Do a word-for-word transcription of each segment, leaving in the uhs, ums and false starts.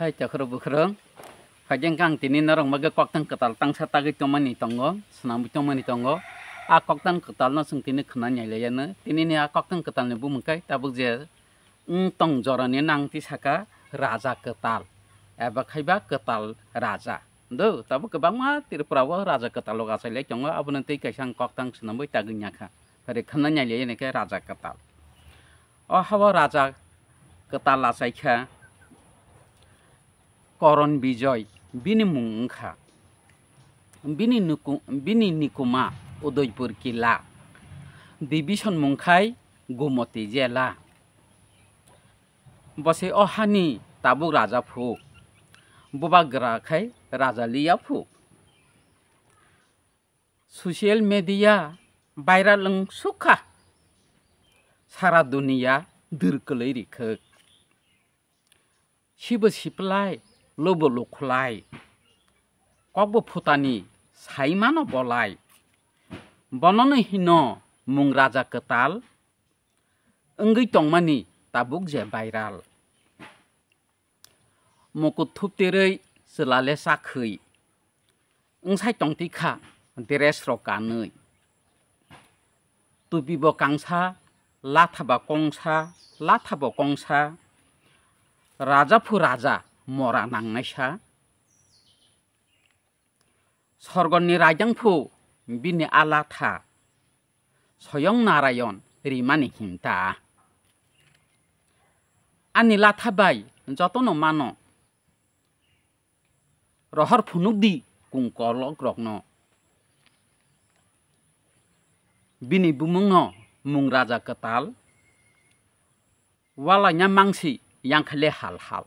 Hai chakhro bukhro, phaikhe ang tini norok bagwi koktang kwtal tangsa tagwi tongmani tongo, swnamwi tongmani tongo. A koktang kwtalno chwng tini khna nailaiyano. Tinini a koktang kwtalni bumung khe tabuk je wng tong jorani nang twi saka raja kwtal, eba khaiba kwtal raja. Do, tabuk kwbangma Tripura o raja kwtal rok achailai tongo, abono twi kaisa ang koktang swnamwi tagwi nyakha. Phari khna nailaiyani khe raja kwtal. O hao raja kwtal achaikha Koron Bijoy, bini mung wngkha. Bini nuku-, bini nikuma Udaipur Kila. Bibison mung khai Gumoti Jela. Bo se o hani tabuk raja phu. Bubagra khai raja liya phu. Social media viral wng sukha. Sara duniya dwr kwlwi rikhwk. Sibo siplai, lobo lukhlai. Kokbo phutani saimano bolai. Bonono hino mung raja kwtal. Wngwi tongmani tabuk je viral. Mukut thuptirwi chwlale chakhwi. Wngsai tongtwi kha dress rok kanwi. Tupi bo kangsa, latha ba kongsa, latha bo kongsa. Raja phu raja mora nangnaisa. Sorgoni raidang phu bini a latha. Soyong Narayon rimani hinta. Ani latha bai jotono mano. Rohor phunukdi kungkolok rokno. Bini bumungno mung raja kwtal. Walaina mangsi yangkhale hal hal.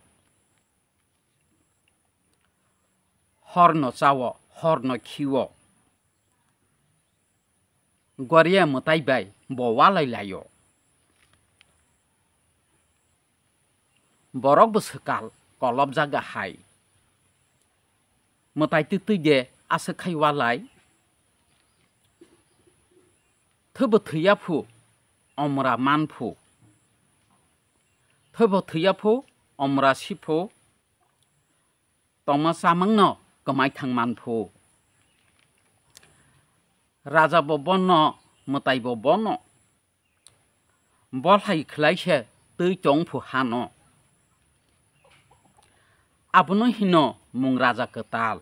Horno chao, horno khio. Goria mwtai bai bo walai laio. Borok bo swkal kolop jaga hai. Mwtai twtwi de aswk khai walai. Thwbo thwiya phu, omra man phu. Thwbo thwiya phu, omra si phu. Tongma chamangno kwmai thang man phu. Raja bo bono, mwtai bo bono. Bolhai khlai se twi chong phu hano. Abono hino mung raja kwtal.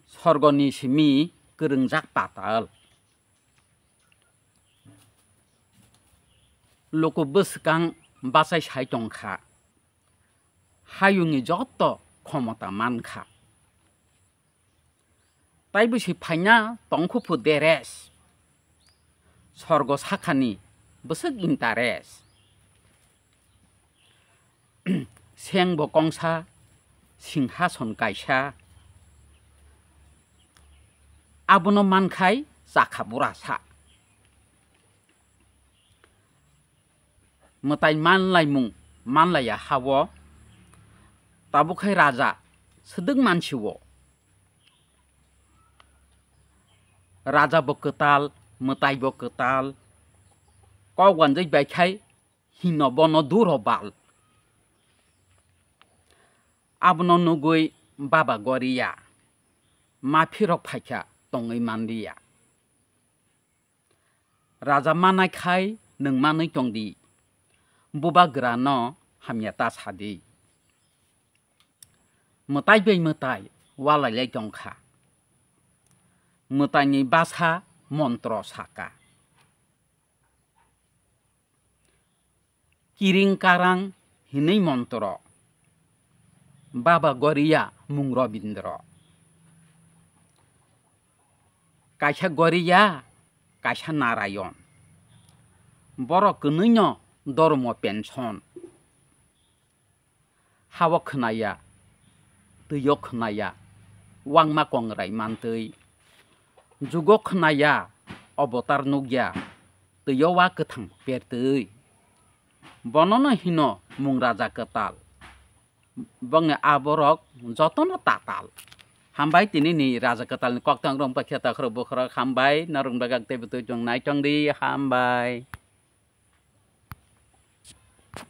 Sorgoni simi kwrwngjak patal. Luku bwskang bachai sai tongkha. Hayungni joto khomota mankha. Taibo se phaina tongkhu phu deres. Sorgo sakhani bwswk interes. Seng bo kongsa, singhason kaisa. Abono mankhai chakha burasa. Mwtai manlaimung manlaiya ha-o, tabuk hai raja swdwk mansi-o. Raja bo kwtal, mwtai bo kwtal, kok wanjwi bai khai hino bono duro bal. Abono nugwi baba goriya, maphirok phaikha tongwi manliya. Raja manai khai nwng manwi tongdi, bubagrano hamya ta sadi. Mwtai bai mwtai walailai tongkha. Mwtaini basa montro saka. Kiring karang hinwi montro. Baba Goriya mung Robindro. Kaisa Goriya, kaisa Narayon. Borok kwnwino dormo pension. Hao khwnaya, twio khwnaya, wangma kongrai mantwi. Jugo khwnaya, obotar nukya, twio wa kwthang pertwi. Bonono hino mung raja kwtal. Bongni aborok jotono tatal. Hambai tinini raja kwtalni koktang rwng paikha takhro bukhro hambai, norwng bagak teibo twi chwng nai chwngdi hambai.